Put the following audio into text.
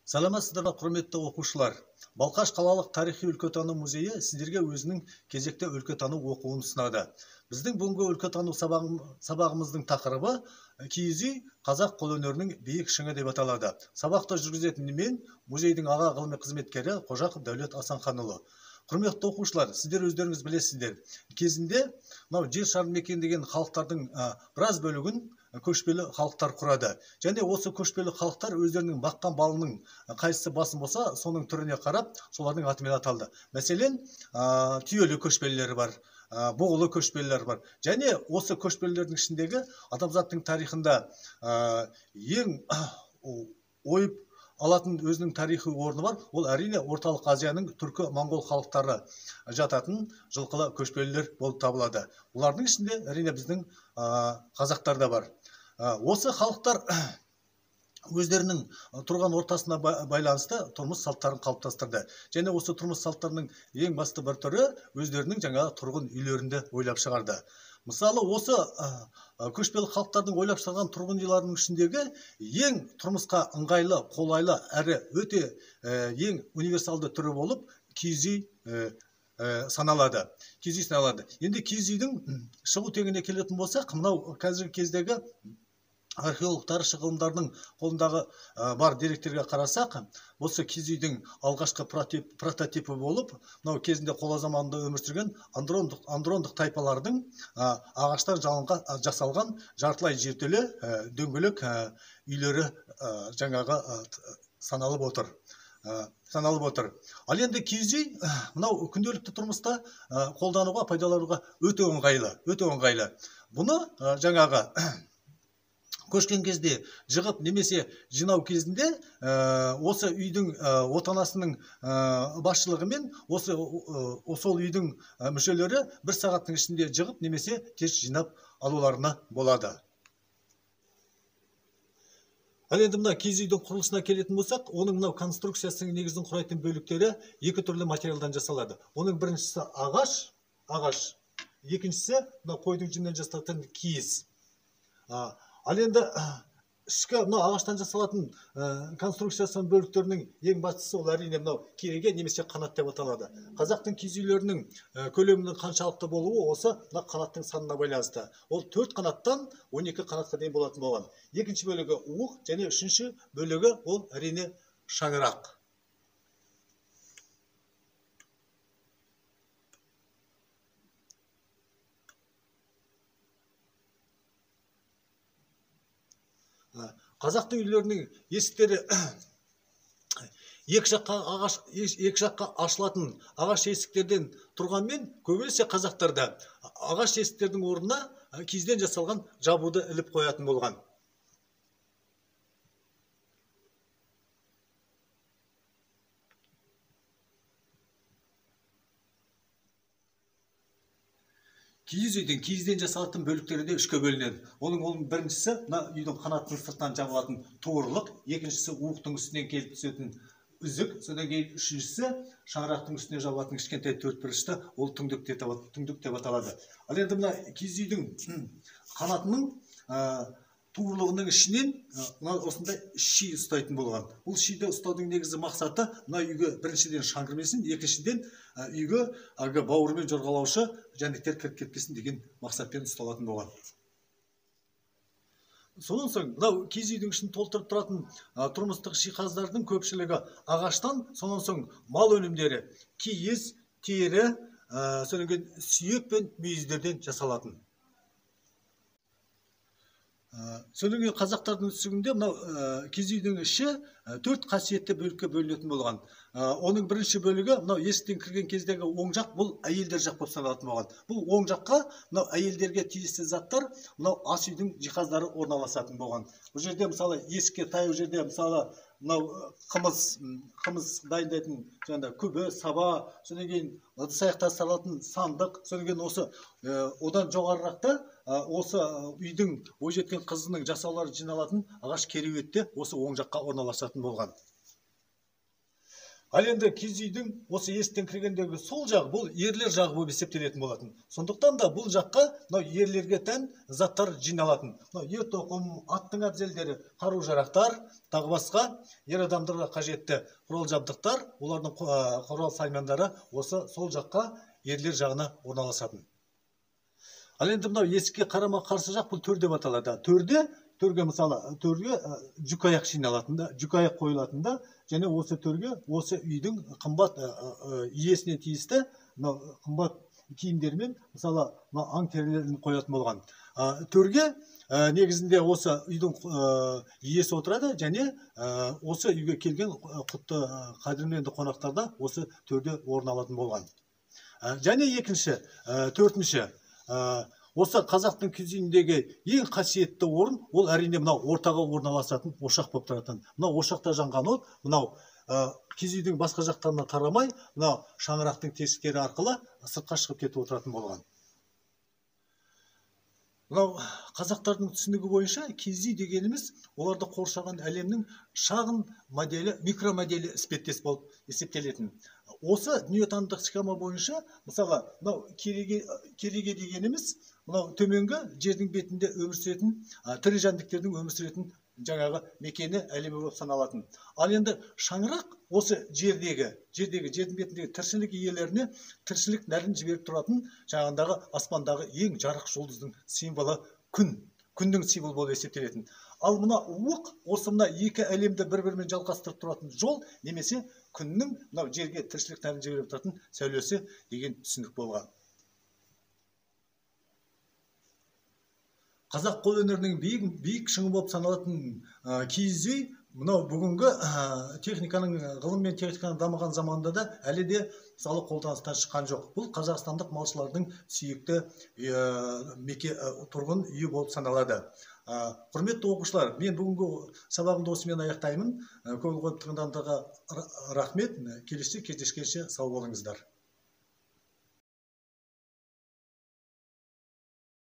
Саламатсыздар ма, құрметті оқушылар. Балқаш қалалық тарихи өлкетану музейі сіздерге өзінің кезекті өлкетану оқуын ұсынады. Біздің бүгінгі өлкетану сабағымыздың тақырыбы киіз үй қазақ қолөнерінің биік шыңы деп аталады. Сабақты жүргізетін мен, музейдің аға ғылыми қызметкері Қожақов Дәулет Асанханұлы. Құрметті оқушылар, сіздер өздеріңіз білесіздер. Кезінде мынау жер шарын мекендеген халықтардың біраз бөлігін көшпелі халықтар құрады. Және осы көшпелі халықтар өздерінің баққан балының қайсысы басым болса, соның түріне қарап, солардың атымен аталды. Мәселен, түйелі көшпелілер бар, бұғылы көшпелілер бар. Және осы көшпелілердің ішіндегі адамзаттың тарихында ең ойып алатын өзінің тарихи орны бар. Ол әрине Орталық Азияның түркі моңғол халықтары жататын жылқылы көшпелілер болып табылады. Олардың ішінде әрине біздің қазақтар да бар. Осы халықтар өздерінің тұрған ортасына байланысты тұрмыс салттарын қалыптастырды. Және осы тұрмыс салттарының ең басты бір түрі өздерінің жаңа тұрғын үйлерінде ойлап шығарды. Мысалы, осы көшпелі халықтардың ойлап шығарған тұрғын үйлерінің ішіндегі ең тұрмысқа ыңғайлы, қолайлы әрі өте ең универсалды түрі болып киіз үй саналады. Киіз үй саналады. Енді киіз үйдің шығу тегіне келетін болсақ, мынау қазіргі кездегі археологтар, ғылымдардың қолындағы бар деректерге қарасақ, осы киіз үйдің алғашқы прототипі болып, мынау кезінде қола заманында өмір сүрген андрондық тайпалардың ағаштан жасалған жартылай жертөле дөңгелек үйлері жаңағы саналып отыр. Саналып отыр. Ал енді киіз үй мынау күнделікті тұрмыста қолдануға, пайдалануға өте ыңғайлы, өте ыңғайлы. Бұны жаңағы көшкен кезде жығып немесе жинау кезінде осы үйдің отанасының басшылығымен осы сол үйдің мүшелері бір сағаттың ішінде жығып немесе тез жинап алуларына болады. Ал енді мына киіз үйдің құрылысына келетін болсақ, оның мынау конструкциясының негізін құрайтын бөліктері екі түрлі материалдан жасалады. Оның біріншісі ағаш, екіншісі мына қойдың жүнінен жасалатын киіз. Ал енді ішкі мынау ағаштан жасалатын конструкциясының бөліктерінің ең бастысы ол әрине мынау кереге немесе қанат деп аталады. Қазақтың киіз үйлерінің көлемінің қаншалықты болуы осы мына қанаттың санына байланысты. Ол 4 қанаттан 12 қанатқа дейін болатын болған. Екінші бөлігі уық және үшінші бөлігі ол әрине шаңырақ. Қазақтың үйлерінің есіктері екі жаққа ашылатын ағаш есіктерден тұрғанмен, көбінесе қазақтарда ағаш есіктердің орнына киізден жасалған жабуды іліп қоятын болған. Киіз үйдің киізден жасалатын бөліктері де үшке бөлінеді. Оның біріншісі мына үйдің қанатының сыртынан жабылатын туырлық, екіншісі уықтың үстінен келіп түсетін үзік, содан кейін үшіншісі шаңырақтың үстіне жабылатын кішкентай төртбұрышты, ол түңдік деп аталады. Ал енді мына киіз үйдің қанатының туырлығының ішінен мына осындай ши ұстайтын болған. Бұл шиді ұстаудың негізгі мақсаты мына үйге біріншіден шаң кірмесін, екіншіден үйге әлгі бауырымен жорғалаушы жәндіктер кіріп кетпесін деген мақсатпен ұсталатын болған. Сонан соң мынау киіз үйдің ішін толтырып тұратын тұрмыстық жиһаздардың көпшілігі ағаштан, сонан соң мал өнімдері, киіз, тері, содан кейін сүйек пен мүйіздерден жасалатын. Содан кейін қазақтардың түсінігінде мынау киіз үйдің іші төрт қасиетті бөлікке бөлінетін болған. Оның бірінші бөлігі мынау есіктен кірген кездегі оң жақ, бұл әйелдер жақ болып саналатын болған. Бұл оң жаққа мынау әйелдерге тиісті заттар, мынау ас үйдің жиһаздары орналасатын болған. Бұл жерде мысалы есікке таяу жерде мысалы мынау қымыз дайындайтын жаңағыдай күбі, саба, содан кейін ыдыс аяқтар салатын сандық, содан кейін осы одан жоғарырақта осы үйдің бойжеткен қызының жасаулары жиналатын ағаш кереуетте осы оң жаққа орналасатын болған. Ал енді киіз үйдің осы есіктен кіргендегі сол жағы бұл ерлер жағы болып есептелетін болатын. Сондықтан да бұл жаққа мынау ерлерге тән заттар жиналатын. Мынау ер тоқым, аттың әбзелдері, қару-жарақтар, тағы басқа ер адамдарға қажетті құрал жабдықтар, олардың құрал саймандары осы сол жаққа ерлер жағына орналасатын. Ал енді мынау есікке қарама қарсы жақ бұл төр деп аталады. Төрге мысалы, төрге жүк аяқ жиналатын да, жүк аяқ қойылатын да, және осы төрге осы үйдің қымбат иесіне тиісті мынау қымбат киімдермен, мысалы, мынау аң терілерін қоятын болған. Төрге негізінде осы үйдің иесі отырады және осы үйге келген құтты қадірменді қонақтар да осы төрде орын алатын болған. Және екінші, төртінші, осы қазақтың киіз үйіндегі ең қасиетті орын ол әрине мынау ортаға орналасатын ошақ болып тұратын. Мынау ошақта жанған от мынау киіз үйдің басқа жақтарына тарамай, мынау шаңырақтың тесіктері арқылы сыртқа шығып кетіп отыратын болған. Мынау қазақтардың түсінігі бойынша киіз үй дегеніміз оларды қоршаған әлемнің шағын моделі, микромоделі іспеттес болып есептелетін. Осы дүниетанымдық схема бойынша, мысалы, мынау кереге дегеніміз мынау төменгі жердің бетінде өмір сүретін, тірі жәндіктердің өмір сүретін жаңағы мекені, әлемі болып саналатын. Ал енді шаңырақ осы жердегі жердің бетіндегі тіршілік иелеріне тіршілік нәрін жіберіп тұратын жаңағындағы аспандағы ең жарық жұлдыздың символы күн, күннің символы болып есептелетін. Ал мына уық осы мына екі әлемді бір-бірімен жалғастырып тұратын жол немесе күннің мынау жерге тіршілік нәрін жіберіп тұратын сәулесі деген түсінік болған. Қазақ қолөнерінің биік шыңы болып саналатын киіз үй мынау бүгінгі техниканың, ғылым мен техниканың дамыған заманында да әлі де мысалы қолданыстан шыққан жоқ. Бұл қазақстандық малшылардың сүйікті тұрғын үйі болып саналады. Құрметті оқушылар, мен бүгінгі сабағымды осымен аяқтаймын. Көңіл қойып тыңдағандарға рахмет. Келесі кездескенше сау болыңыздар.